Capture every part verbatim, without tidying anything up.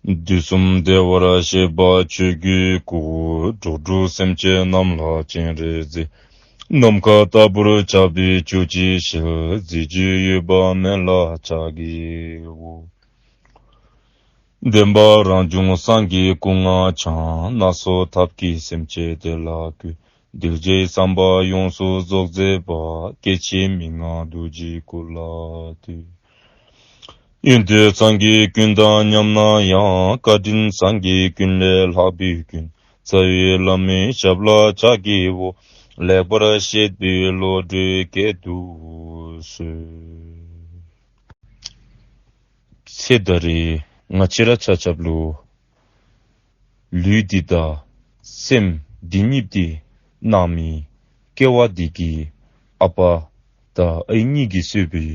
དུས་གསུམ་བདེ་བར་གཤེགས་པ་ཆོས་ཀྱི་སྐུ། འགྲོ་དྲུག་སེམས་ཅན་རྣམས་ལ་སྤྱན་རས་གཟིགས། ནམ་མཁའ་ལྟ་བུར་ཁྱབ་པའི་ཆོས་ཀྱི་ཞལ། གཟི་བརྗིད་འོད་དཔག་མེད་ལ་ཕྱག་བགྱིའོ། བདེན་པ་རང་བྱུང་སངས་རྒྱས་སྐུ་ལྔ་འཆང་། སྣ་ཚོགས་ཐབས་ཀྱིས་སེམས་ཅན་བདེ་ལ་བཀོད། གདུལ་བྱའི་བསམ་པ་ཡོངས་སུ་རྫོགས་མཛད་པ། སྐྱེ་འཆི་མི་མངའ་རྡོ་རྗེའི་སྐུ་ལ་འདུད། ཡོན་ཏན་སངས་རྒྱས་ཀུན་དང་མཉམ་ན་ཡང་། བཀའ་དྲིན་སངས་རྒྱས་ཀུན་ལས་ལྷག་པའི་ཀུན། རྩ་བའི་བླ་མའི་ཞབས་ལ་ཕྱག་བགྱིའོ། ལེགས་པར་བཤད་པའི་བློ་གྲོས་བསྐྱེད་དུ་གསོལ། ཚེ་ད་རེས་ང་བཅས་ར་ཆ་ཁྱབ་ལུ་ལུས་འདི་དང་སེམས་འདི་གཉིས་འདི་གནང་མི་སྐྱེ་བ་འདི་གི་ཨ་པ་དང་ཨའི་གཉིས་ཀྱིས་གཙོས་པའི་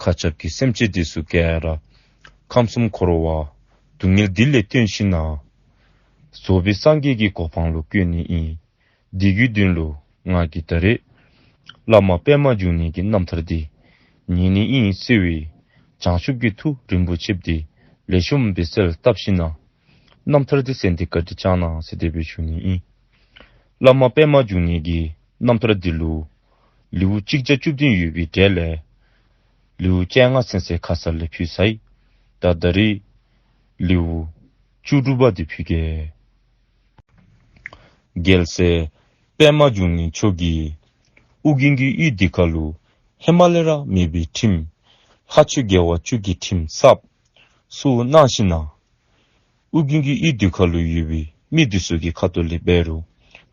མཁའ་ཁྱབ་ཀྱི་སེམས་ཅན་འདི་ཚུ་ག་ར་ཁམས་གསུམ་འཁོར་བ་སྡུག་བསྔལ་འདི་ལས་བཏོན་ཞིནམ་ན་རྫོགས་པའི་སངས་རྒྱས་ཀྱི་གོ་འཕང་ལུ་བཀོད་ནི་ཨིན། འདི་གི་དོན་ལུ་ང་གིས་ད་རེས་བླ་མ་པདྨ་འབྱུང་གནས་ཀྱི་རྣམ་ཐར་འདི་ཉན་ནི་ཨིན་ཟེར་བའི་བྱང་ཆུབ་ཀྱི་ཐུགས་རིན་པོ་ཆེ་འདི་ལེགས་ཤོམ་སྦེ་གསལ་བཏབ་ཞིནམ་ན་རྣམ་ཐར་འདི་གསན་ཏེ་བཀའ་དྲིན་བསྐྱང་གནང་ཟེར་དེ་སྦེ་ཞུ་ནི་ཨིན། བླ་མ་པདྨ་འབྱུང་གནས་ཀྱི་རྣམ་ཐར་འདི་ལུ་ལེའུ་གཅིག་བརྒྱ་བཅུ་བདུན་ཡོད་པའི་གྲས་ལས་ལེའུ་བཅོ་ལྔ་ཚུན་ཚོད་ཁ་ཙ་ལས་ཕུལ་ཚར་ཡི། ད་ད་རེས་ལེའུ་བཅུ་དྲུག་པ་འདི་ཕུལ་གེ། རྒྱལ་སྲས་པདྨ་འབྱུང་གནས་མཆོག་གིས་ཨོ་རྒྱན་གྱི་ཡུལ་འདི་ཁ་ལུ་ཧེ་མ་ལས་ར་མེད་པའི་ཁྲིམས་ལྷ་ཆོས་དགེ་བ་བཅུ་གི་ཁྲིམས་གསརཔ་བཟོ་གནང་ཞིནམ་ན་ཨོ་རྒྱན་གྱི་ཡུལ་འདི་ཁ་ལུ་ཡོད་པའི་མི་འདི་ཚུ་གི་ཁ་ཐུག་ལས་འབད་རུང་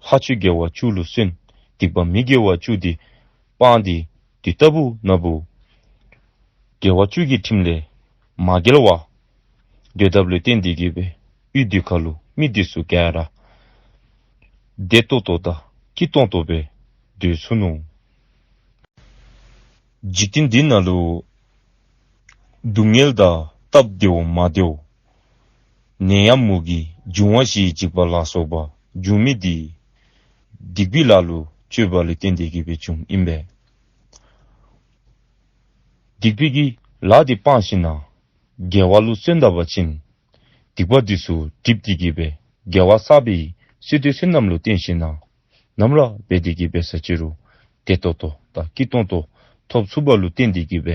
ལྷ་ཆོས་དགེ་བ་བཅུ་ལུ་སོན། སྡིག་པ་མི་དགེ་བ་བཅུ་འདི་སྤང་སྟེ་དེ་ལྟ་བུ་ན་བུ་དགེ་བ་བཅུ་གི་ཁྲིམས་ལས་མ་འགལ་བར་སྡོད་ཐབས་ལུ་བརྟེན་ཏེ་གིས་སྦེ་ཡུལ་འདི་ཁ་ལུ་མི་འདི་ཚུ་ག་ར་བདེ་ཏོག་ཏོ་དང་སྐྱིད་ཏོང་ཏོ་སྦེ་སྡོད་ཚུགས་ནུག། འཇིག་རྟེན་འདི་ནང་ལུ་སྡུག་བསྔལ་དང་སྟབས་བདེཝ་མ་བདེཝ་ནད་ཡམས་མུ་གེ་འབྱུང་བ་བཞིའི་འཇིགས་པ་ལ་སོགས་པ་འབྱུང་མི་འདི་སྡིག་པའི་ལཱ་ལུ་སྤྱོད་པ་ལས་བརྟེན་ཏེ་གིས་སྦེ་འབྱུངམ་ཨིན་པས། སྡིག་པའི་གི་ལཱ་འདི་སྤང་ཞིནམ་ན་དགེ་བ་ལུ་སོན་ད་པ་ཅིན་སྡིག་པ་འདི་ཚུ་འགྲིབ་སྟེ་གིས་སྦེ་དགེ་བ་བསགས་པའི་བསོད་བདེ་བསོད་ནམས་ལུ་བརྟེན་ཞིནམ་ན་ནམ་ར་འབད་དེ་གིས་འབད་ས་ཅི་རུང་བདེ་ཏོག་ཏོ་དང་སྐྱིད་ཏོང་ཏོ་ཐོབ་ཚུགསཔ་ལུ་བརྟེན་ཏེ་གིས་སྦེ་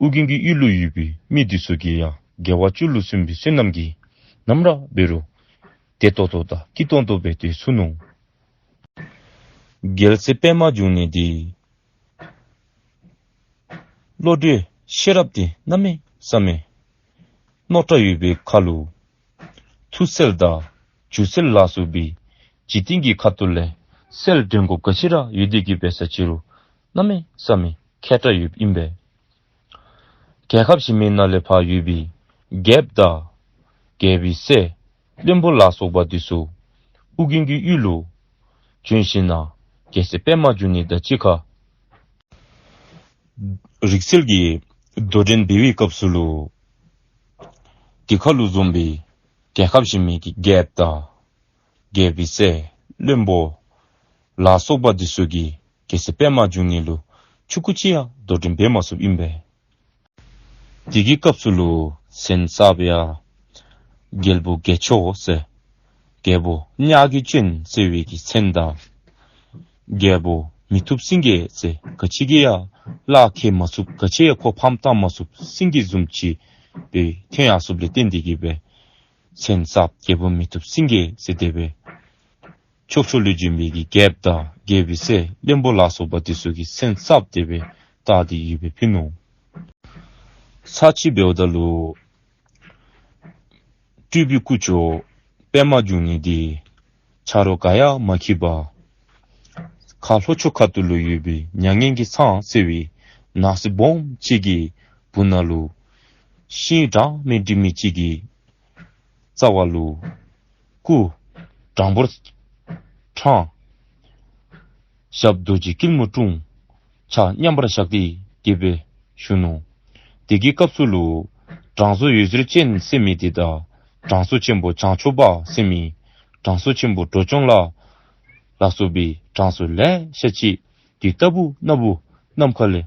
ཨོ་རྒྱན་གྱི་ཡུལ་ལུ་ཡོད་པའི་མི་འདི་ཚུ་གིས་ཡང་དགེ་བ་བཅུ་ལུ་སོན་པའི་བསོད་ནམས་ཀྱིས་ནམ་ར་འབད་རུང་བདེ་ཏོག་ཏོ་དང་སྐྱིད་ཏོང་ཏོ་སྦེ་སྡོད་ཚུགས་ནུག། རྒྱལ་སྲས་པདྨ་འབྱུང་གནས་འདི་བློ་གྲོས་ཤེས་རབ་འདི་གནམ་མེད་ས་མེད་རྣོ་དྲགས་ཡོད་པའི་ཁར་ལུ་ཐུགས་སྲས་དང་རྒྱུ་སྲས་ལ་སོགས་པའི་འཇིག་རྟེན་གྱི་ཁ་ཐུག་ལས་སྲས་འདྲེན་དགོཔ་ག་ཅི་ར་ཡོད་དེ་གིས་འབད་ས་ཅི་རུང་གནམ་མེད་ས་མེད་མཁས་དྲགས་ཡོདཔ་ཨིན་པས། རྒྱལ་ཁབ་གཞན་མི་ནང་ལས་ཕར་ཡོད་པའི་རྒྱལཔོ་དང་རྒྱལ་པོའི་སྲས་བློན་པོ་ལ་སོགས་པ་འདི་ཚུ་ཨོ་རྒྱན་གྱི་ཡུལ་ལུ་བྱོན་ཞིནམ་ན་རྒྱལ་སྲས་པདྨ་འབྱུང་གནས་དང་གཅིག་ཁར་རིག་རྩལ་གྱི་དོ་འགྲན་འབད་བའི་སྐབས་སུ་ལུ་དེ་ཁར་ལུ་འཛོམས་པའི་རྒྱལ་ཁབ་གཞན་མི་གི་རྒྱལཔོ་དང་རྒྱལ་པོའི་སྲས་བློན་པོ་ལ་སོགས་པ་འདི་ཚུ་གིས་རྒྱལ་སྲས་པདྨ་འབྱུང་གནས་ལུ་ཆུང་ཀུ་ཅིག་ཡང་དོ་འགྲན་འབད་མ་ཚུགསཔ་ཨིན་པས། དེ་གི་སྐབས་སུ་ལུ་མཚན་གསརཔ་ཡང་རྒྱལ་པོ་དགེ་མཆོག་ཟེར་རྒྱལ་པོ་གཉགས་ཀྱི་སྤྱན་ཟེར་བའི་གི་མཚན་དང་རྒྱལ་པོ་མི་ཐུབ་སེང་གེ་ཟེར་ག་ཅི་གིས་ཡང་ལག་ཁེལ་མ་ཚུགསཔ་ག་ཅི་ཡང་ཁོ་ཕམ་བཏང་མ་ཚུགསཔ་སེང་གེ་བཟུམ་ཅིག་སྦེ་ཐོན་ཡར་སོཔ་ལས་བརྟེན་ཏེ་གིས་སྦེ་མཚན་གསརཔ་རྒྱལ་པོ་མི་ཐུབ་སེང་གེ་ཟེར་དེ་སྦེ་ཕྱོགས་ཕྱོགས་ལུ་བྱོན་པའི་གི་རྒྱལཔོ་དང་རྒྱལ་པོའི་སྲས་བློན་པོ་ལ་སོགས་པ་འདི་ཚུ་གིས་མཚན་གསརཔ་དེ་སྦེ་བཏགས་ཏེ་ཡོདཔ་སྦེ་ཕུལ་ནུག། ཚར་གཅིག་འབདཝ་ད་ལུ་སྤྲུལ་པའི་སྐུ་མཆོག་པདྨ་འབྱུང་གནས་འདི་ཆ་རོགས་ག་ཡང་མ་འཁྱིད་པར་ཁ་ལྷོ་ཕྱོགས་ཁ་ཐུག་ལུ་ཡོད་པའི་མྱ་ངན་གྱི་ཚང་ཟེར་བའི་ནགས་གསེབ་སྦོམ་ཅིག་གི་སྦུག་ན་ལུ་ཤིང་གྲངས་མེད་འབྲིང་མི་ཅིག་གི་རྩ་བ་ལུ་སྐུ་དྲང་པོར་འཕྲང་ཞབས་རྡོ་རྗེ་སྐྱིལ་མོ་ཀྲུང་ཕྱག་མཉམ་པར་བཞག་སྟེ་དེ་སྦེ་བཞུགས་ནུག། དེ་གི་སྐབས་སུ་ལུ་དྲང་སྲོང་འོད་ཟེར་ཅན་ཟེར་མི་འདི་དང་དྲང་སྲོང་ཆེན་པོ་བྱང་ཆུབ་པ་ཟེར་མི་དྲང་སྲོང་ཆེན་པོ་འགྲོ་སྐྱོང་ལ་ལ་སོགས་པའི་དྲང་སྲོང་ལེ་ཤ་ཅིག་དེ་ལྟ་བུ་ན་བུ་ནམ་མཁའ་ལས་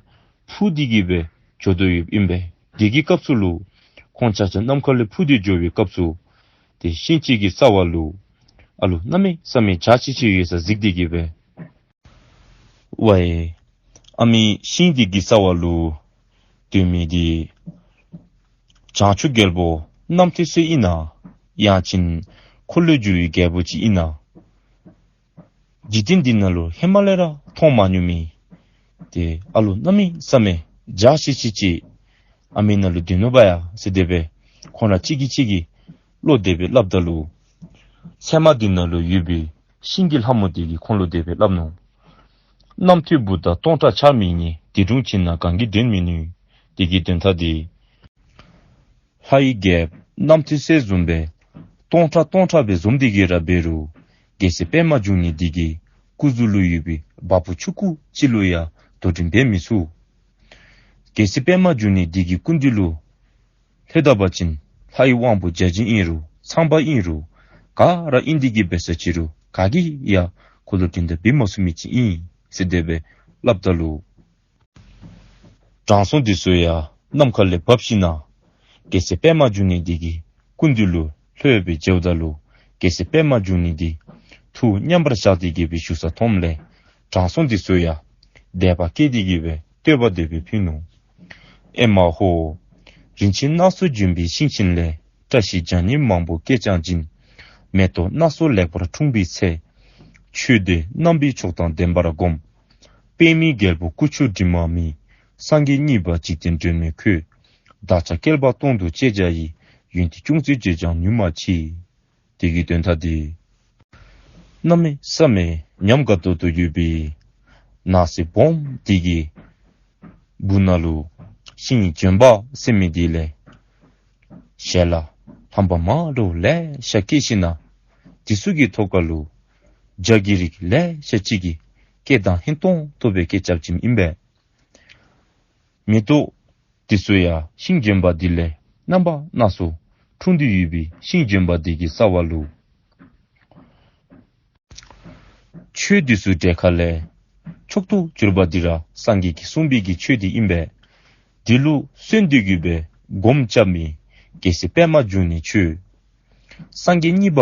འཕུར་ཏེ་གིས་སྦེ་འགྱོ་དོ་ཡོདཔ་ཨིན་པས། དེ་གི་སྐབས་སུ་ལུ་ ཁོང་ཆ་ཁྱབ་ནམ་མཁའ་ལས་འཕུར་ཏེ་འགྱོ་བའི་སྐབས་སུ་ཏེ་ཤིང་ཅིག་གི་རྩ་བ་ལུ་ཨ་ལུ་གནམ་མེད་ས་མེད་འཇའ་ཆི་ཆི་ཡོད་ས་གཟིགས་ཏེ་གི་སྦེ། ཝའི་ཨ་མི་ཤིང་འདི་གི་རྩ་བ་ལུ་སྡོད་མི་འདི་བྱང་ཆུབ་རྒྱལ་པོ་རྣམ་ཐོས་སྲས་ཨིན་ན་ཡང་ཅིན་འཁོར་ལོས་སྒྱུར་བའི་རྒྱལ་པོ་ཅིག་ཨིན་ན། འཇིག་རྟེན་འདི་ནང་ལུ་ཧེ་མ་ལས་ར་མཐོང་མ་མྱོང་མི་ཏེ་ཨ་ལུ་གནམ་མེད་ས་མེད་འཇའ་ཆི་ཆི་ཅིག་ཨ་མི་ནང་ལུ་སྡོད་ནུག་པ་ཡ་ཟེར་དེ་སྦེ་ཁོང་ར་གཅིག་གིས་གཅིག་གི་བློ་དེ་སྦེ་སླབ་ད་ལུ་ཚལ་མ་འདི་ནང་ལུ་ཡོད་པའི་ཤིང་གི་ལྷ་མོ་དེ་གིས་ཁོང་ལུ་དེ་སྦེ་སླབ་ནུག། རྣམ་ཐོས་བུདྡྷ་སྟོང་ཕྲག་འཆར་མི་ཉན། དེ་དྲུང་ཕྱིན་ན་གང་གིས་འདྲེན་མི་ནུས། དེ་གི་དོན་དག་འདི་ལྷའི་རྒྱལཔོ་རྣམ་ཐོས་སྲས་བཟུམ་སྦེ་སྟོང་ཕྲག་སྟོང་ཕྲག་སྦེ་འཛོམས་ཏེ་གི་ར་འབད་རུང་རྒྱལ་སྲས་པདྨ་འབྱུང་གནས་འདི་གི་སྐུ་གཟུགས་ལུ་ཡོད་པའི་བ་སྤུ་ཆུང་ཀུ་ཅིག་ལུ་ཡང་དོ་འགྲན་འབད་མི་ཚུགས། རྒྱལ་སྲས་པདྨ་འབྱུང་གནས་འདི་གི་སྐུ་མདུན་ལུ་ལྷོད་ད་པ་ཅིན་ལྷའི་དབང་པོ་བརྒྱ་བྱིན་ཨིན་རུང་ཚངས་པ་ཨིན་རུང་ག་ར་ཨིན་ཏེ་གི་འབད་ས་ཅིག་རུང་ག་གིས་ཡང་ཁོ་ལུ་འགྲན་ཟླ་འབད་མ་ཚུགས་མི་ཅིག་ཨིན་ཟེར་དེ་སྦེ་སླབ་ད་ལུ། དྲང་སྲོང་འདི་ཚུ་ཡང་ནམ་མཁའ་ལས་བབས་ཞིན་ན་རྒྱལ་སྲས་པདྨ་འབྱུང་གནས་འདི་གི་སྐུ་མདུན་ལུ་ལྷོད་སྦེ་མཇལཝ་ད་ལུ་རྒྱལ་སྲས་པདྨ་འབྱུང་གནས་འདི་ཐུགས་མཉམ་པར་བཞག་སྟེ་གི་སྦེ་བཞུགས་ས་མཐོངམ་ལས་དྲང་སྲོང་འདི་ཚུ་ཡང་དད་པ་སྐྱེས་ཏེ་གི་སྦེ་བསྟོད་པ་དེ་སྦེ་ཕུལ་ནུག། ཨེ་མ་ཧོ། རིན་ཆེན་སྣ་ཚོགས་ལྗོན་པའི་ཤིང་ཆེན་ལས། བཀྲ་ཤིས་ལྗང་ནེམ་མང་པོ་སྐྱེས་ཀྱང་བྱིན། མེ་ཏོག་སྣ་ཚོགས་ལེགས་པར་འཁྲུངས་པའི་ཚེ། ཆོས་འདི་རྣམ་པའི་མཆོག་དང་ལྡན་པར་བསྒོམ། པདྨའི་རྒྱལ་པོ་སྐུ་མཆོག་དྲི་མ་མེད། སངས་རྒྱས་གཉིས་པ་འཇིག་རྟེན་སྒྲོན་མེ་ཁྱོད། བདག་ཅག་བསྐལ་པ་སྟོང་དུ་སྤྱད་བྱ་ཡི། ཡོན་ཏན་ཅུང་ཟད་བརྗོད་ཀྱང་ནུས་མ་མཆིས། དེ་གི་དོན་དག་འདི། གནམ་མེད་ས་མེད་ཉམས་དགའ་ཏོག་ཏོ་ཡོད་པའི་ནགས་གསེབ་སྦོམ་འདི་གི་སྦུག་ན་ལུ་ཤིང་ལྗོན་པ་ཟེར་མི་འདི་ལས་ཞལ་ལག་ལྷམ་པ་མ་འདྲཝ་ལེ་ཤ་སྐྱེས་ཞིན་ན་འདི་ཚུ་གི་ཐོག་ཁ་ལུ་བྱ་གི་རིགས་ལེ་ཤ་ཅིག་གིས་སྐད་གདངས་ཧན་ཏོང་ཏོ་སྦེ་སྐད་རྐྱབ་བྱིནམ་ཨིན་པས། མེ་ཏོག་འདི་ཚུ་ཡང་ཤིང་ལྗོན་པ་འདི་ལས་རྣམ་པ་སྣ་ཚོགས་འཁྲུངས་ཏེ་ཡོད་པའི་ཤིང་ལྗོན་པ་འདི་གི་རྩ་བ་ལུ་ཆོས་འདི་ཚུ་འདི་ཁ་ལས་མཆོག་ཏུ་གྱུར་པ་འདི་ར་སངས་རྒྱས་ཀྱིས་གསུངས་པའི་གི་ཆོས་འདི་ཨིན་པས། འདི་ལུ་སོན་ཏེ་གི་སྦེ་སྒོམ་རྐྱབ་མི་རྒྱལ་སྲས་པདྨ་འབྱུང་གནས་ཁྱོད། སངས་རྒྱས་གཉིས་པ་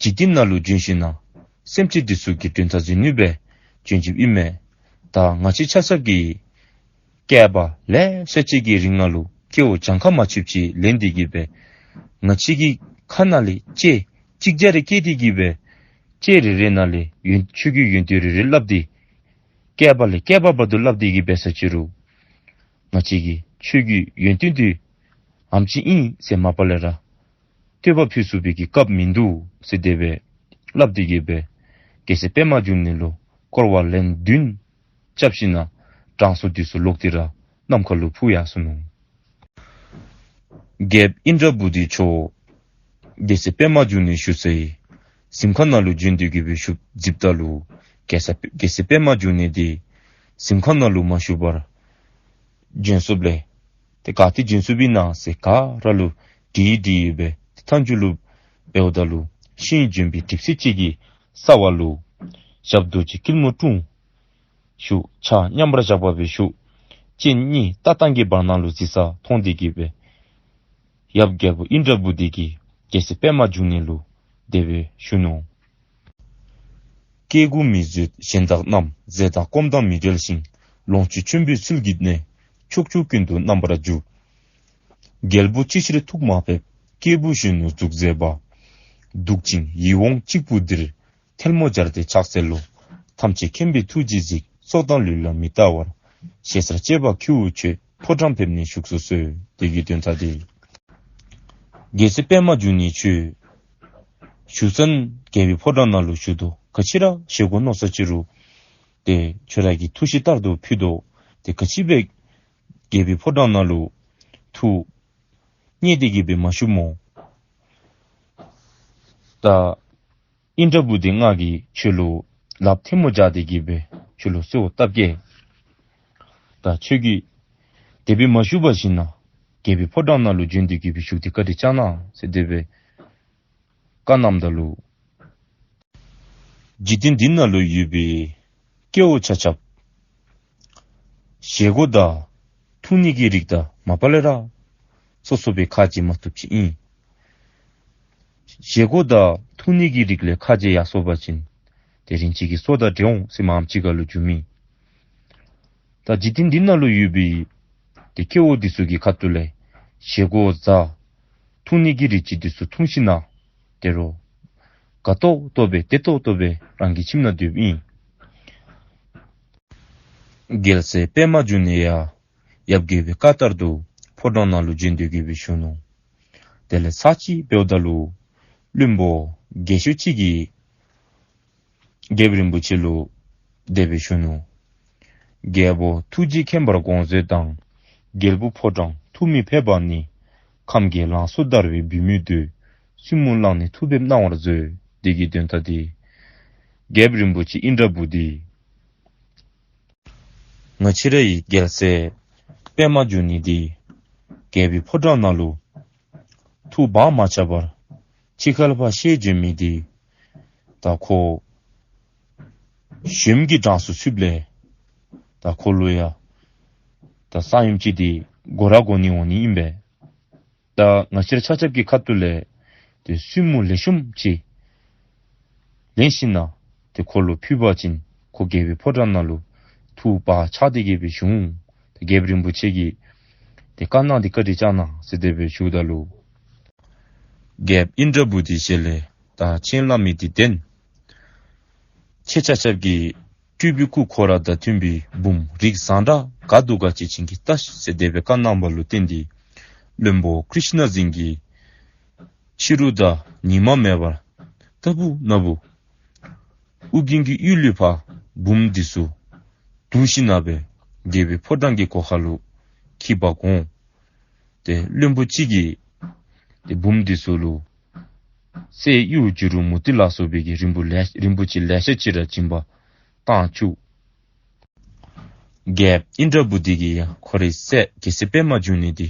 འཇིག་རྟེན་ནང་ལུ་བྱོན་ཞིན་ན་སེམས་ཅན་འདི་ཚུ་གི་དོན་དག་མཛད་ནི་སྦེ་བྱོན་བྱོནམ་ཨིན་མས། ད་ང་བཅས་ཆ་ཁྱབ་ཀྱིས་བསྐལ་པ་ལེ་ཤ་ཅིག་གི་རིང་ནང་ལུ་སྐྱེ་བ་གྱངས་ཁ་མ་ཆོདཔ་ཅིག་ལེན་ཏེ་གི་སྦེ་ང་བཅས་ཀྱི་ཁ་ནང་ལས་ལྕེ་ཅིག་ཅར་རེ་སྐྱེས་ཏེ་གི་སྦེ་ལྕེ་རེ་རེ་ནང་ལས་ཡོན་ཆོས་ཀྱི་ཡོན་ཏན་རེ་རེ་སླབ་སྟེ་བསྐལ་པ་ལས་བསྐལ་པ་བར་དུ་སླབ་སྟེ་གི་འབད་ས་ཅིག་རུང་ང་བཅས་ཀྱིས་ཆོས་ཀྱི་ཡོན་ཏན་འདི་ཨེམ་ཅིག་ཨིན་ཟེར་མ་པ་ལས་ར་བསྟོད་པ་ཕུལ་ཚུགས་པའི་གི་སྐབས་མིན་འདུག་ཟེར་དེ་སྦེ་སླབ་སྟེ་གི་སྦེ་རྒྱལ་སྲས་པདྨ་འབྱུང་གནས་ལུ་བསྐོར་བ་ལན་བདུན་རྐྱབ་ཞིན་ན་དྲང་སྲོང་འདི་ཚུ་ལོག་སྟེ་ར་ནམ་མཁའ་ལུ་འཕུར་ཡར་སོ་ནུག། རྒྱལཔོ་ཨིནྡྲ་བྷུ་ཏི་མཆོག་རྒྱལ་སྲས་པདྨ་འབྱུང་གནས་བཞུགས་སའི་གཟིམ་ཁང་ནང་ལུ་བྱོན་ཏེ་གི་སྦེ་བཞུགས་གཟིགསཔ་ད་ལུ་རྒྱལ་སྲས་རྒྱལ་སྲས་པདྨ་འབྱུང་གནས་འདི་གཟིམ་ཁང་ནང་ལུ་མ་བཞུགས་པར་བྱོན་སོཔ་ལས་ཏེ་ག་ཏེ་བྱོན་སོཔ་ཨིན་ན་ཟེར་ག་ར་ལུ་དྲིས་དྲིས་སྦེ་ཏེ་མཐའ་མཇུག་ལུ་འབདཝ་ད་ལུ་ཤིང་ལྗོན་པའི་གྲིབ་བསིལ་ཅིག་གི་རྩ་བ་ལུ་ཞབས་རྡོ་རྗེ་སྐྱིལ་མོ་ཀྲུང་བཞུགས། ཕྱག་མཉམ་པར་བཞག་པ་སྦེ་བཞུགས། སྤྱན་གཉིས་ལྟ་སྟངས་ཀྱི་བར་ན་ལུ་གཟིགས་ས་མཐོང་སྟེ་གི་སྦེ་ཡབ་རྒྱལ་པོ་ཨིནྡྲ་བྷུ་ཏི་གིས་རྒྱལ་སྲས་པདྨ་འབྱུང་གནས་ལུ་དེ་སྦེ་ཞུ་ནུག། སྐྱེ་དགུ་མི་བཟོད་གཞན་དག་རྣམས། ཟས་དང་སྐོམ་དང་མི་འབྲལ་ཞིང་། ལོངས་སྤྱོད་ཆེན་པོའི་ཚུལ་གྱིས་གནས། ཕྱོགས་བཅུ་ཀུན་ཏུ་རྣམ་པར་རྒྱུ། རྒྱལ་པོ་ཅི་ཕྱིར་ཐུགས་མ་ཕེབས། སྐྱེས་བུ་གཞོན་ནུ་གཟུགས་མཛེས་པ། གདུག་ཅིང་ཡིད་འོང་གཅིག་པུ་འདིར། ཐལ་མོ་སྦྱར་ཏེ་ཕྱག་འཚལ་ལོ། ཐམས་ཅད་མཁྱེན་པའི་ཐུགས་རྗེས་གཟིགས། སྲོག་དང་ལུས་ལ་མི་ལྟ་བར། ཞེ་སར་བཅས་པ་ཁྱེའུ་ཁྱོད། ཕོ་བྲང་ཕེབས་ནས་བཞུགས་སུ་གསོལ། དེ་གི་དོན་དག་འདི། རྒྱལ་སྲས་པདྨ་འབྱུང་གནས་ཁྱོད། བཞུགས་ས་རྒྱལ་པོའི་ཕོ་བྲང་ནང་ལུ་བཞུགས་དོ། ག་ཅི་ར་བཞེས་སྒོ་མནོ་ས་ཅིག་རུང་ཏེ་ཁྱོད་ར་གི་ཐུགས་བཞེད་ལྟར་དུ་ཕུལ་དོ། ཏེ་ག་ཅི་སྦེ་རྒྱལ་པོའི་ཕོ་བྲང་ནང་ལུ་ཐུགས་མཉེས་ཏེ་གི་སྦེ་མ་བཞུགས་སྨོ། ད་ཨིནྡྲ་བྷུ་ཏི་ང་གིས་ཁྱོད་ལུ་ལགཔ་ཐལ་མོ་སྦྱར་ཏེ་གི་སྦེ་ཁྱོད་ལུ་གསོལཝ་བཏབ་གེ། ད་ཁྱོད་ཀྱིས་དེ་སྦེ་མ་བཞུགས་པར་ཞིན་ན་རྒྱལ་པོའི་ཕོ་བྲང་ནང་ལུ་བྱོན་ཏེ་གི་སྦེ་བཞུགས་ཏེ་བཀའ་དྲིན་བསྐྱང་གནང་ཟེར་དེ་སྦེ་བཀའ་གནངམ་ད་ལུ་འཇིག་རྟེན་འདི་ནང་ལུ་ཡོད་པའི་སྐྱེ་བོ་ཆ་ཁྱབ་བཞེས་སྒོ་དང་འཐུང་ནི་གི་རིགས་དང་མ་པ་ལས་ར་ སོ་སོ་སྦེ་ཁ་འབྱེལ་མ་བཏུབ་ཅིག་ཨིན། བཞེས་སྒོ་དང་འཐུང་ནི་གི་རིགས་ལས་ཁ་འབྱེལ་ཡར་སོ་བ་ཅིན་ཏེ་རིན་ཆེན་གྱི་སོ་དང་འདྲེ་འོང་ཟེར་མར་ཅིག་ཁ་ལུ་འགྱོཝ་མས། ད་འཇིག་རྟེན་འདི་ནང་ལུ་ཡོད་པའི་ཏེ་སྐྱེ་བོ་འདི་ཚུ་གི་ཁ་ཐུག་ལས་བཞེས་སྒོ་བཟའ་འཐུང་ནི་གི་རིགས་ཅིག་འདི་ཚུ་འཐུང་ཞིན་ན་ཏེ་རོགས་དགའ་ཏོག་ཏོ་སྦེ་བདེ་ཏོག་ཏོ་སྦེ་རང་གི་ཁྱིམ་ནང་སྡོདཔ་ཨིན། རྒྱལ་སྲས་པདྨ་འབྱུང་གནས་ཡང་ཡབ་རྒྱལ་པོའི་བཀའ་ལྟར་དུ་ཕོ་བྲང་ནང་ལུ་བྱོན་ཏེ་གི་སྦེ་བཞུགས་ནུག། དེ་ལས་ཚར་གཅིག་འབདཝ་ད་ལུ་བློན་པོ་རྒས་ཤོས་ཅིག་གིས་རྒྱལཔོ་རིན་པོ་ཆེ་ལུ་དེ་སྦེ་ཞུ་ནུག། རྒྱལ་པོ་ཐུགས་རྗེས་མཁྱེན་པར་དགོངས་མཛོད་དང་། རྒྱལ་བུ་ཕོ་བྲང་ཐུགས་མི་ཕེབས་པ་ནི། ཁམས་ཀྱི་ལང་ཚོ་བདར་བའི་བུད་མེད་འདོད། བཙུན་མོ་བླངས་ནས་ཐུགས་ཕེབས་གནང་བར་མཛོད། དེ་གི་དོན་དག་འདི་རྒྱལཔོ་རིན་པོ་ཆེ་ཨིནྡྲ་བྷུ་ཏི་ང་བཅས་རའི་རྒྱལ་སྲས་པདྨ་འབྱུང་གནས་འདི་རྒྱལ་པོའི་ཕོ་བྲང་ནང་ལུ་ཐུགས་བག་མ་ཆགས་པར་ཕྱི་ཁར་ཕར་ཤེད་བྱོན་མི་འདི་ད་ཁོ་གཞོནམ་གྱི་གྲངས་སུ་ཚུདཔ་ལས་ད་ཁོ་ལུ་ཡང་ད་ས་ཡོམ་ཅིག་འདི་དགོ་ར་དགོ་ནི་འོང་ནི་ཨིན་པས། ད་ང་བཅས་ར་ཆ་ཁྱབ་ཀྱི་ཁ་ཐུག་ལས་ཏེ་བཙུན་མོ་ལེགས་ཤོམ་ཅིག་ལེན་ཞིན་ན་ཏེ་ཁོ་ལུ་ཕུལ་བ་ཅིན་ཁོ་རྒྱལ་པོའི་ཕོ་བྲང་ནང་ལུ་ཐུགས་བག་ཆགས་ཏེ་གི་སྦེ་བཞུགས་འོང་། ཏེ་རྒྱལཔོ་རིན་པོ་ཆེ་གིས་ཏེ་བཀའ་གནང་སྟེ་བཀའ་དྲིན་བསྐྱང་གནང་ཟེར་དེ་སྦེ་ཞུཝ་ད་ལུ་རྒྱལཔོ་ཨིནྡྲ་བྷུ་ཏི་ཞལ་ལས་ད་ཁྱེད་སླབ་མི་འདི་བདེན། ཁྱེད་ཆ་ཁྱབ་ཀྱིས་སྤྲུལ་པའི་སྐུ་ཁོ་ར་དང་མཐུན་པའི་བུམོ་རིགས་བཟང་དྲགས་ག་འདུག་ག་ཅིག་བྱིན་གྱིས་བལྟ་ཤིག་ཟེར་དེ་སྦེ་བཀའ་གནང་བ་ལུ་བརྟེན་ཏེ་བློན་པོ་ཀྲིཤྣ་འཛིན་གྱིས་ཕྱི་རུ་དང་ཉི་མ་མེད་པར་ལྟ་བུ་ན་བུ་ཨོ་རྒྱན་གྱི་ཡུལ་ལུ་ཕར་བུམོ་འདི་ཚུ་བསྡུ་ཞིན་ན་སྦེ་རྒྱལ་པོའི་ཕོ་བྲང་གི་སྒོ་ཁ་ལུ་འཁྱིད་པར་དགོངས། ཏེ་བློན་པོ་གཅིག་གིས་ཏེ་བུམོ་འདི་ཚུ་ལུ་གསེར་གཡུ་བྱུ་རུ་མུ་ཏིག་ལ་སོགས་པའི་གི་རིན་པོ་ལེ་རིན་པོ་ཆེ་ལེ་ཤ་ཅིག་ར་སྦྱིན་པ་བཏང་བཅུག། རྒྱལཔོ་ཨིནྡྲ་བྷུ་ཏི་གིས་ཡང་ཁོ་རའི་སྲས་རྒྱལ་སྲས་པདྨ་འབྱུང་གནས་འདི་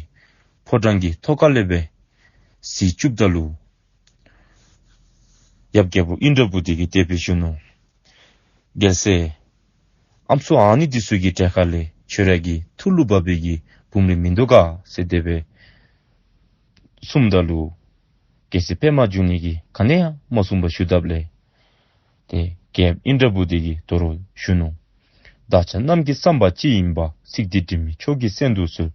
ཕོ་བྲང་གི་ཐོག་ཁ་ལས་སྦེ་གཟིགས་བཅུགཔ་ད་ལུ་ཡབ་རྒྱལ་པོ་ཨིནྡྲ་བྷུ་ཏི་གིས་དེ་སྦེ་ཞུ་ནུག། རྒྱལ་སྲས་ཨམ་སྲུ་ཨ་ནི་འདི་ཚུ་གི་གྲལ་ཁ་ལས་ཁྱོད་ར་གི་ཐུགས་ལུ་བབ་པའི་གི་བུམོ་རེ་མིན་འདུག་ག་ཟེར་དེ་སྦེ་གསུངམ་ད་ལུ་རྒྱལ་སྲས་པདྨ་འབྱུང་གནས་ཀྱིས་ག་ནི་ཡང་མ་གསུངས་པར་བཞུགས་དཔ་ལས་ཏེ་རྒྱལཔོ་ཨིནྡྲ་བྷུ་ཏི་གིས་དོ་རུང་ཞུ་ནུག། བདག་ཅག་རྣམས་ཀྱི་བསམ་པ་ཅི་ཡིན་པ། སྲིད་འདི་དྲི་མེད་མཆོག་གི་གསན་དུ་གསོལ།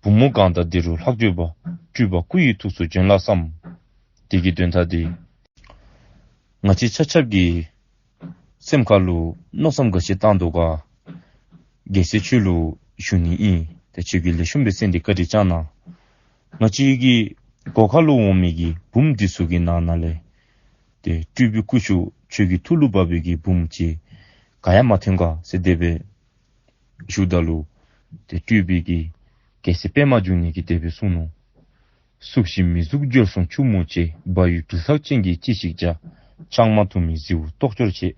བུམོ་གང་དག་འདི་རུ་ལྷག་བརྗོད་པ། སྤྲུལ་པ་སྐུ་ཡི་ཐུགས་སུ་བྱོན་ལ་བསམ། དེ་གི་དོན་དག་འདི་ང་བཅས་ཆ་ཁྱབ་ཀྱི་སེམས་ཁ་ལུ་མནོ་བསམ་ག་ཅི་བཏང་དོ་ག་རྒྱལ་སྲས་ཁྱོད་ལུ་ཞུ་ནི་ཨིན། ཏེ་ཁྱོད་ཀྱིས་ལེགས་ཤོམ་སྦེ་གསན་ཏེ་བཀའ་དྲིན་བསྐྱང་གནང་། ང་བཅས་ཀྱི་སྒོ་ཁ་ལུ་འོང་མི་གི་བུམོ་འདི་ཚུ་གི་ནང་ན་ལས་ཏེ་སྤྲུལ་པའི་སྐུ་ཞུ་ཁྱོད་ཀྱི་ཐུགས་ལུ་བབ་པའི་གི་བུམོ་ཅིག་ག་ཡང་མ་ཐོན་ག་ཟེར་དེ་སྦེ་ཞུཝ་ད་ལུ་ཏེ་སྤྲུལ་པའི་གི་རྒྱལ་སྲས་པདྨ་འབྱུང་གནས་ཀྱིས་དེ་སྦེ་གསུངས་ནུག། གཟུགས་ཅན་མི་གཟུགས་བྱོལ་སོང་ཕྱུག་མོ་ཅིག། བལ་ཡུལ་སྦྲུལ་ལྷག་ཅན་གྱིས་ཅི་ཞིག་བྱ། ཆང་མ་འཐུང་མི་རྫི་བོ་ལྟོགས་སྐྱོར་ཆེ།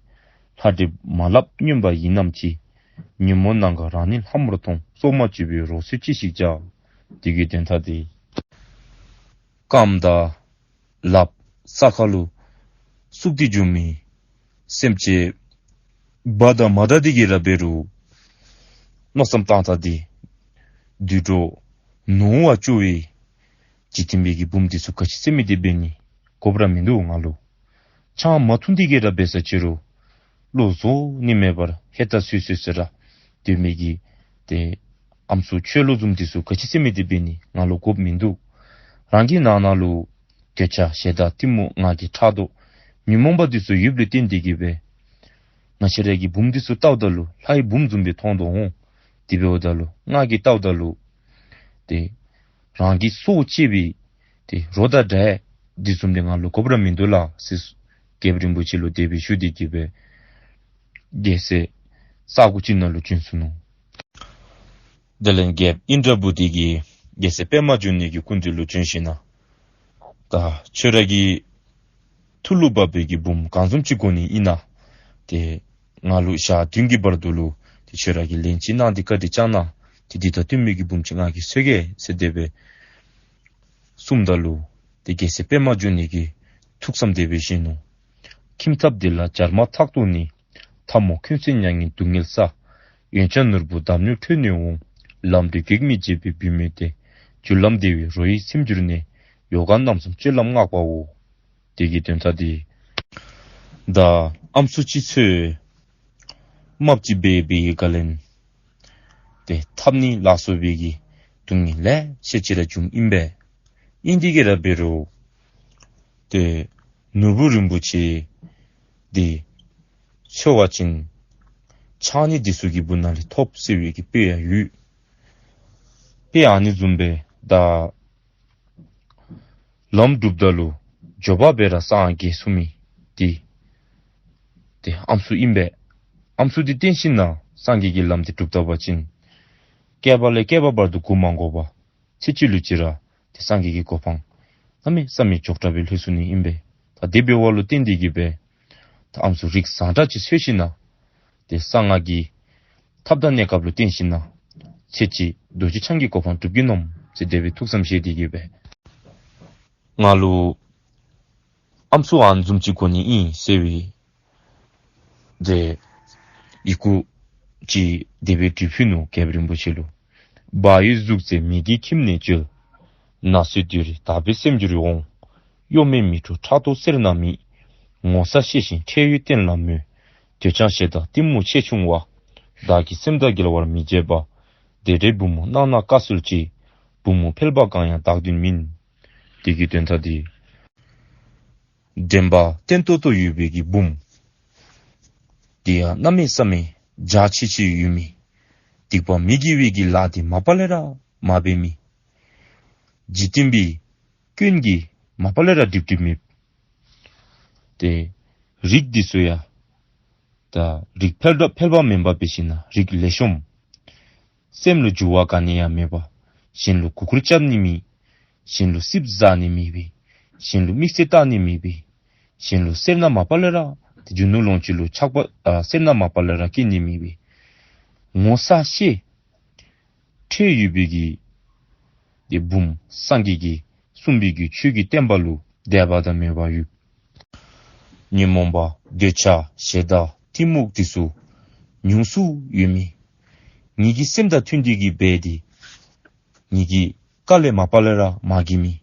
ལྷ་འདྲེ་མ་ལབ་སྨྱོན་པ་ཡིན་ནམ་ཅི། ཉོན་མོངས་ནམ་མཁའ་རང་ནི་ལྷ་མོར་མཐོང་། སྲོག་མ་གཅོད་པའི་རོ་སོལ་ཅི་ཞིག་བྱ། དེ་གི་དོན་དག་འདི་རྐངམ་དང་ལགཔ་ས་ཁ་ལུ་བཙུགས་ཏེ་བྱོན་མི་སེམས་ཅན་འབའ་དང་མ་འདྲ་དེ་གི་ར་འབད་རུང་མནོ་བསམ་བཏང་ཐངས་འདི་དུད་འགྲོ་ནོར་བ་སྤྱོད་པའི་འཇིག་རྟེན་པའི་གི་བུམོ་འདི་ཚུ་ག་ཅི་ཟེར་མི་འདི་འབད་ནི་དགོཔ་ར་མིན་འདུག་ང་ལུ། ཆང་མ་འཐུང་དེ་གི་ར་འབད་ས་ཅི་རུང་བློ་བཟོ་ནི་མེད་པར་ཧེ་ད་སུས་སུས་ཟེར་ར་སྡོད་མི་གི་ཏེ་ཨམ་སྲུ་ཆོས་ལོ་བཟུམ་འདི་ཚུ་ག་ཅི་ཟེར་མི་འདི་འབད་ནི་ང་ལུ་དགོཔ་མིན་འདུག། རང་གི་ནང་ན་ལུ་འདོད་ཆགས་ཞེ་སྡང་གཏི་མུག་ང་རྒྱལ་ཕྲག་དོག་ཉོན་མོངས་པ་འདི་ཚུ་ཡོདཔ་ལས་བརྟེན་ཏེ་གི་སྦེ་ང་བཅས་ར་གི་བུམོ་འདི་ཚུ་བལྟཝ་ད་ལུ་ལྷའི་བུམོ་བཟུམ་སྦེ་མཐོང་དོ་འོང་། དེ་འབདཝ་ད་ལུ་ང་གིས་བལྟཝ་ད་ལུ་ཏེ་རང་གི་སྲོག་བཅད་པའི་ཏེ་རོ་དང་འདྲ་འདི་བཟུམ་འདི་ང་ལུ་དགོཔ་ར་མིན་འདུག་ལགས་ཟེར་རྒྱལཔོ་རིན་པོ་ཆེ་ལུ་དེ་སྦེ་ཞུ་སྟེ་གི་སྦེ་རྒྱལ་སྲས་ས་གོ་ཅིག་ནང་ལུ་བྱོན་སོ་ནུག། དེ་ལས་རྒྱལཔོ་ཨིནྡྲ་བྷུ་ཏི་གིས་རྒྱལ་སྲས་པདྨ་འབྱུང་གནས་ཀྱི་སྐུ་མདུན་ལུ་བྱོན་ཞིན་ན་ད་ཁྱོད་ར་གི་ཐུགས་ལུ་བབ་པའི་གི་བུམོ་གང་བཟུམ་ཅིག་དགོ་ནི་ཨིན་ན་ཏེ་ང་ལུ་ཞག་བདུན་གྱི་བར་དུ་ལུ་ཏེ་ཁྱོད་ར་གིས་ལན་ཅིག་གནང་སྟེ་བཀའ་དྲིན་བསྐྱང་གནང་། ཏེ་འདི་དང་བསྟུན་མི་གི་བུམོ་ཅིག་ང་གིས་འཚོལ་གེ་ཟེར་དེ་སྦེ་གསུངམ་ད་ལུ་ཏེ་རྒྱལ་སྲས་པདྨ་འབྱུང་གནས་ཀྱིས་ཐུགས་བསམ་དེ་སྦེ་བཞེས་ནུག། ཁྱིམ་ཐབ་འདི་ལ་བྱར་མ་ཐག་ཏུ་ནི། འཐབ་མོ་འཁོན་སེམས་མྱ་ངན་སྡུག་བསྔལ་བསགས། གཡོན་ལྕགས་ནོར་བུ་འདམ་ཉུལ་ཁྲོད་ནས་འོང་། ལམ་འགྲོ་གེགས་མེད་བྱེད་པའི་བུད་མེད་དེ། སྦྱོར་ལམ་བདེ་བའི་རོ་ཡི་སེམས་གྱུར་ནས། ཡོ་ག་རྣམ་གསུམ་སྤྱོད་ལམ་བསྔགས་པའོ། དེ་གི་དོན་དག་འདི། ད་ཨམ་སྲུ་ཅིག་ཚུ་རྨགཔ་ཅིག་འབད་བའི་བསྒང་ལས་ཏེ་འཐབ་ནི་ལ་སོགས་པའི་གི་སྡུག་བསྔལ་ལེ་ཤ་ཅིག་ར་བྱུངམ་ཨིན་པས། ཨིན་དེ་གིས་ར་འབད་རུང་ཏེ་ནོར་བུ་རིན་པོ་ཆེ་འདི་འཚོལ་བ་ཅིན་ཕྱགས་སྙིགས་འདི་ཚུ་གི་སྦུག་ན་ལས་ཐོབ་ཟེར་བའི་གི་དཔེ་ཡང་ཡོད། དཔེ་ཨ་ནི་བཟུམ་སྦེ་ད་ལམ་སྒྲུབ་ད་ལུ་མགྱོགས་པ་སྦེ་ར་སངས་རྒྱས་ཚུགས་མི་འདི་ཏེ་ཨམ་སྲུ་ཨིན་པས། ཨམ་སྲུ་འདི་བརྟེན་ཞིན་ན་སངས་རྒྱས་ཀྱི་ལམ་འདི་སྒྲུབ་ད་པ་ཅིན་བསྐལ་པ་ལས་བསྐལ་པ་བར་དུ་འགོར་མ་དགོ་པར་ཚེ་གཅིག་ལུ་ཅིག་ར་ཏེ་སངས་རྒྱས་ཀྱི་གོ་འཕང་གནམ་མེད་ས་མེད་མགྱོགས་དྲགས་སྦེ་ལྷོད་ཚུགས་ནི་ཨིན་པས། ད་དེ་འབདཝ་ལུ་བརྟེན་ཏེ་གིས་སྦེ་ད་ཨམ་སྲུ་རིགས་བཟང་དྲགས་ཅིག་འཚོལ་ཞིན་ན་ཏེ་གསང་སྔགས་ཀྱི་ཐབས་དང་གནས་སྐབས་ལུ་བརྟེན་ཞིན་ན་ཚེ་གཅིག་རྡོ་རྗེ་འཆང་གི་གོ་འཕང་སྒྲུབ་གེ་མནོ་ཟེར་དེ་སྦེ་ཐུགས་བསམ་བཞེས་ཏེ་གིས་སྦེ་ང་ལུ་ཨམ་སྲུ་ཨ་ནི་བཟུམ་ཅིག་དགོ་ནི་ཨིན་ཟེར་བའི་ཏེ་ཡི་གུ་ཅིག་དེ་སྦེ་བྲིས་ཕུལ་ནུག། རྒྱལཔོ་རིན་པོ་ཆེ་ལུ། བ་ཡི་གཟུགས་མཛེས་མིག་གི་ཁྱིམ་ནས་བརྗོད། ན་སོས་དུས་རེ་དག་པའི་སེམས་གྱུར་འོང་། གཡོ་མེད་མིག་འཕྲུལ་ཕྲག་དོག་སེར་སྣ་མེད། ངོ་མཚར་ཤེས་བཞིན་ཁྲེལ་ཡོད་བསྟན་ལ་མོས། འདོད་ཆགས་ཞེ་སྡང་གཏི་མུག་ཆེ་ཆུང་བ། བདག་གི་སེམས་དང་འགལ་བར་མི་བྱེད་པ། དེ་འདྲའི་བུ་མོ་གནང་ན་དཀའ་སོལ་ཅི། བུ་མོ་ཕལ་པ་གང་ཡང་བདག་མདུན་མིན། དེ་གི་དོན་དག་འདི། དྲན་པ་བརྟན་ཏོག་ཏོ་ཡོད་པའི་གི་བུམོ་འདི་ཡང་གནམ་མེད་ས་མེད་འཇའ་ཆི་ཆི་ཡོད་མི། སྡིག་པ་མི་དགེ་བའི་གི་ལཱ་འདི་མ་པ་ལས་ར་མ་འབད་མི། འཇིག་རྟེན་པའི་སྐྱོན་གྱིས་མ་པ་ལས་ར་སྒྲིབ་སྒྲིབ་མི། ཏེ་རིགས་འདི་ཚུ་ཡང་ད་རིགས་ཕལ་པ་ཕལ་པ་མེན་པར་འབད་ཞིན་ན་རིགས་ལེགས་ཤོམ། སེམས་ལུ་འགྱུར་བ་ག་ནི་ཡང་མེད་པ། གཞན་ལུ་མགུ་སྐོར་རྐྱབ་ནི་མེད། གཞན་ལུ་རྩིགཔ་ཟ་ནི་མེད་པའི། གཞན་ལུ་དམིགས་བསལ་བལྟ་ནི་མེད་པའི། གཞན་ལུ་སེར་སྣ་མ་པ་ལས་ར་ཏེ་རྒྱུ་ནོར་ལོངས་སྤྱོད་ལུ་ཆགས་པ་ཨ་སེར་སྣ་མ་པ་ལས་ར་སྐྱེ་ནི་མེད་པའི། ངོ་མཚར་ཤེས་ཁྲེལ་ཡོད་པའི་གི་ཏེ་བུམོ་སངས་རྒྱས་ཀྱིས་གསུངས་པའི་གི་ཆོས་ཀྱི་བསྟན་པ་ལུ་དད་པ་དང་མོས་པ་ཡོད། ཉོན་མོངས་པ་འདོད་ཆགས་ཞེ་སྡང་གཏི་མུག་འདི་ཚུ་ཉུང་སུ་ཡོད་མི། ངེ་གི་སེམས་དང་མཐུན་ཏེ་གིས་འབད་དེ་ངེ་གི་བཀའ་ལས་མ་པ་ལས་ར་མ་འགལ་མི།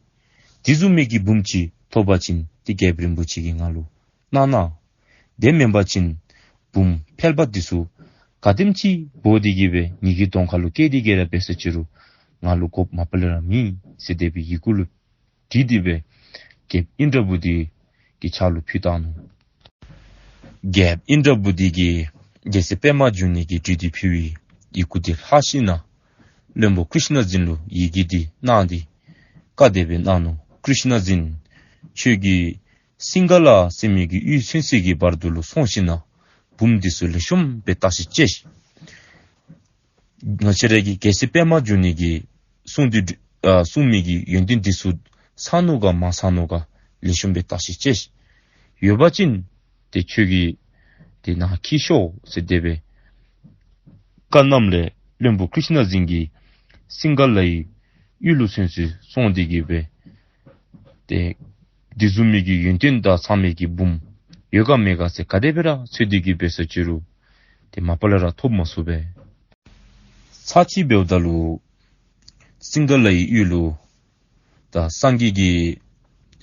དེ་བཟུམ་མའི་གི་བུམོ་ཅིག་ཐོབ་པ་ཅིན་ཏེ་རྒྱལཔོ་རིན་པོ་ཆེ་གིས་ང་ལུ་གནང་གནང་། དེ་མེན་པ་ཅིན་བུམོ་ཕལ་པ་འདི་ཚུ་ག་དེམ་ཅིག་འབོ་སྟེ་གིས་སྦེ་ངེ་གི་གདོང་ཁ་ལུ་བཀལ་ཏེ་གིས་ར་འབད་ས་ཅི་རུང་ང་ལུ་དགོཔ་མ་པ་ལས་ར་མེད་ཟེར་དེ་སྦེ་ཡི་གུ་ལུ་བྲིས་ཏེ་སྦེ་རྒྱལཔོ་ཨིནྡྲ་བྷུ་ཏི་གི་ཕྱག་ལུ་ཕུལ་བཏང་ནུག། རྒྱལཔོ་ཨིནྡྲ་བྷུ་ཏི་གིས་རྒྱལ་སྲས་པདྨ་འབྱུང་གནས་ཀྱིས་བྲིས་ཏེ་ཕུལ་བའི་ཡི་གུ་འདི་ལྷག་ཞིན་ན་བློན་པོ་ཀྲིཥྞ་འཛིན་ལུ་ཡི་གེ་འདི་གནང་སྟེ་བཀའ་དེ་སྦེ་གནང་ནུག། ཀྲིཥྞ་འཛིན་ཁྱོད་ཀྱིས་སིང་ག་ལ་ཟེར་མི་གི་གཡུས་ཚུན་ཚོད་ཀྱི་བར་དུ་ལུ་སོང་ཞིན་ན་བུམོ་འདི་ཚུ་ལེགས་ཤོམ་སྦེ་བརྟག་ཞིབ་དཔྱད་ཤིག། ང་བཅས་ར་གི་རྒྱལ་སྲས་པདྨ་འབྱུང་གནས་ཀྱིས་གསུངས་ཏེ་ཨ་གསུངས་མི་གི་ཡོན་ཏན་འདི་ཚུ་ཚང་ནུག་ག་མ་ཚང་ནུག་ག་ལེགས་ཤོམ་སྦེ་བརྟག་ཞིབ་དཔྱད་ཤིག། ཡོད་པ་ཅིན་ཏེ་ཁྱོད་ཀྱིས་ཏེ་ནཱ་འཁྱིད་ཤོག་ཟེར་དེ་སྦེ་བཀའ་གནངམ་ལས་བློན་པོ་ཀྲིཥྞ་འཛིན་གྱིས་སིང་ག་ལའི་གཡུས་ལུ་ཚུན་ཚོད་སོང་སྟེ་གིས་སྦེ་ཏེ་དེ་བཟུམ་མའི་གི་ཡོན་ཏན་དང་ཚང་མི་གི་བུམོ་ཡོད་ག་མེད་ག་ཟེར་ག་དེ་སྦེ་ར་འཚོལ་ཏེ་གིས་འབད་ས་ཅི་རུང་ཏེ་མ་པ་ལས་ར་ཐོབ་མ་ཚུགས་པས། ཚར་གཅིག་འབདཝ་ད་ལུ་སིང་ག་ལའི་གཡུས་ལུ་ད་སངས་རྒྱས་ཀྱི་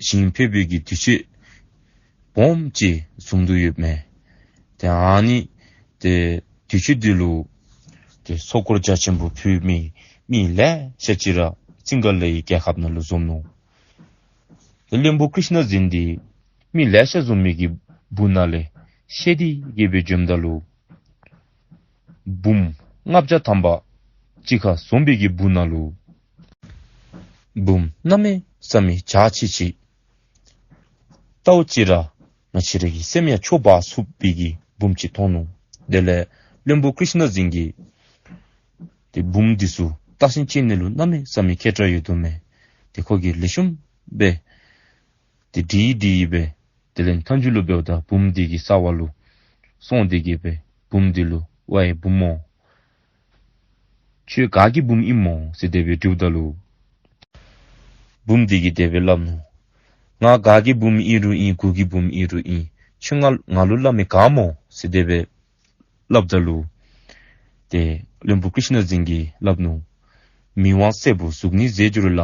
ཞིང་ཕེབས་པའི་གི་དུས་ཚོད་སྦོམ་ཅིག་བཟུང་དོ་ཡོདཔ་མས། ཏེ་ཨ་ནི་ཏེ་དུས་ཚོད་འདི་ལུ་ཏེ་ཚོགས་འཁོར་རྒྱ་ཆེན་པོ་ཕུལ་མི་མི་ལེ་ཤ་ཅིག་ར་སིང་ག་ལའི་རྒྱལ་ཁབ་ནང་ལུ་འཛོམས་ནུག། ཏེ་བློན་པོ་ཀྲིཥྞ་འཛིན་འདི་མི་ལེ་ཤ་འཛོམས་མི་གི་སྦུག་ན་ལས་ཤེད་དེ་གིས་སྦེ་འཛོམསམ་ད་ལུ་བུམོ་ལྔ་བརྒྱ་ཐམ་པ་གཅིག་ཁར་འཛོམས་པའི་གི་སྦུག་ན་ལུ་བུམོ་གནམ་མེད་ས་མེད་འཇའ་ཆི་ཆི་ལྟཝ་ཅིག་ར་ང་བཅས་ར་གི་སེམས་ཡང་ཆོས་འབག་ཚུགས་པའི་གི་བུམོ་ཅིག་མཐོང་ནུག། དེ་ལས་བློན་པོ་ཀྲིཥྞ་འཛིན་གྱིས་ཏེ་བུམོ་འདི་ཚུ་བརྟག་ཞིབ་དཔྱད་ནི་ལུ་གནམ་མེད་ས་མེད་མཁས་དྲགས་ཡོད་དོ་མས། ཏེ་ཁོ་གིས་ལེགས་ཤོམ་སྦེ་ཏེ་དྲིས་དྲིས་སྦེ་དེ་ལས་མཐའ་མཇུག་ལུ་འབདཝ་ད་བུམོ་འདི་གི་ས་བོན་ལུ་སོང་སྟེ་གིས་སྦེ་བུམོ་འདི་ལུ་ཝའེ་བུམོ་ཁྱོད་ག་གི་བུམོ་ཨིན་མོ་ཟེར་དེ་སྦེ་དྲིཝ་ད་ལུ་བུམོ་འདི་གིས་དེ་སྦེ་སླབ་ནུག། ང་ག་གི་བུམོ་ཨིན་རུང་ཨིན་གུ་གི་བུམོ་ཨིན་རུང་ཨིན་ཁྱོད་ང་ང་ལུ་སླབ་མི་ག་མོ་ཟེར་དེ་སྦེ་སླབ་ད་ལུ་ཏེ་བློན་པོ་ཀྲིཥྞ་འཛིན་གྱིས་སླབ་ནུག། མི་དབང་སྲས་པོ་གཟུགས་ནི་མཛེས་གྱུར་ལ།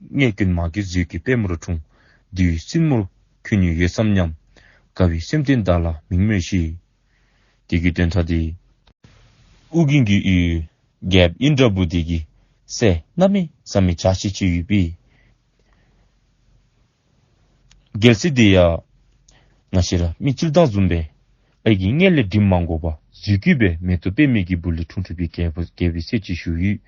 མངལ་སྐྱེས་མ་གི་མཛོད་ཀྱི་པདྨོར་འཁྲུངས། བདུད་བཙུན་མོར་འཁོད་ནུས་ཡོད་བསམ་སྙམ། དགའ་བའི་སེམས་རྟེན་བདག་ལ་མིང་སྨོས་ཤིག། དེ་གི་དོན་དག་དེ་ཨོ་རྒྱན་གྱི་ཡུལ་རྒྱལཔོ་ཨིནྡྲ་བྷུ་ཏི་གི་སྲས་གནམ་མེད་ས་མེད་འཇའ་ཆི་ཆི་ཡོད་པའི་རྒྱལ་སྲིད་དེ་ཡང་ང་བཅས་ར་མི་སྤྱིར་བཏང་བཟུམ་སྦེ་ཨའི་གི་མངལ་ལས་འགྲིམ་མ་དགོ་པར་མཛོད་ཀྱི་སྦེ་མེ་ཏོག་པདྨའི་གི་སྦུག་ལས་འཁྲུངས་འཁྲུངས་པའི་རྒྱལ་པོ་རྒྱལ་པོའི་སྲས་ཅིག་བཞུགས་ཡོད།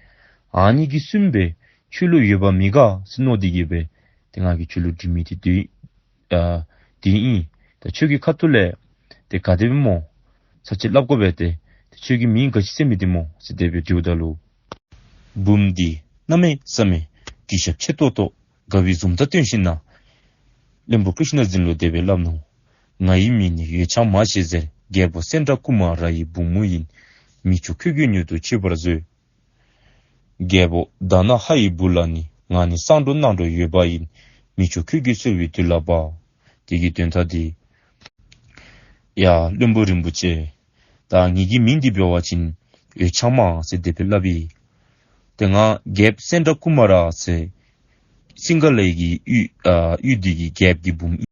ཨ་ནི་གིས་གསུངས་པའི་ཆོས་ལུ་འོས་པ་མེད་ག་ཟེར་མནོ་སྟེ་གི་སྦེ་ཏེ་ང་གིས་ཁྱོད་ལུ་འདྲི་མི་དེ་དེ་ཨ་དེ་ཨིན། ད་ཁྱོད་ཀྱི་ཁ་ཐུག་ལས་ཏེ་ག་དེ་སྦེ་སྨོ། ཚར་གཅིག་སླབ་དགོ་པས་ཏེ། ཏེ་ཁྱོད་ཀྱི་མིང་ག་ཅི་ཟེར་མི་དེ་སྨོ་ཟེར་དེ་སྦེ་འདྲིཝ་ད་ལུ། བུམོ་དེ་གནམ་མེད་ས་མེད་གུས་ཞབས་ཆེ་ཏོག་ཏོ་དགའ་བའི་འཛུམ་མདངས་སྟོན་ཞིནམ་ན་བློན་པོ་ཀྲིཤྣ་འཛིན་ལུ་དེ་སྦེ་སླབ་ནུག། ང་ཡི་མིང་ནི་འོད་འཆང་མ་ཞེས་ཟེར། རྒྱལ་པོ་སེནྡྲ་ཀུ་མ་ར་ཡི་བུ་མོ་ཡིན། མི་ཆོས་ཁྱོད་ཀྱིས་མྱུར་དུ་ཆོད་པར་མཛོད། རྒྱལ་པོ་དྷ་ན་ཧ་ཡི་བུ་ལ་ནི། ང་ནི་གསང་སྒྲོག་གནང་སྒྲོག་ཡོད་པ་ཡིན། མི་ཆོས་ཁྱོད་ཀྱིས་གསོལ་བའི་དུས་ལ་བབ། དེ་གི་དོན་དག་དེ། ཡ་བློན་པོ་རིན་པོ་ཆེ། ད་ངེ་གི་མིང་འདི་འབད་བ་ཅིན་འོད་འཆང་མ་ཟེར་དེ་སྦེ་སླབ་ཨིན། ཏེ་ང་རྒྱལཔོ་སེནྡྲ་ཀུ་མ་ར་ཟེར་སིང་ག་ལའི་གི་ཡུལ་ཨ་ཡུལ་འདི་གི་རྒྱལཔོ་གི་བུམོ་ཨིན།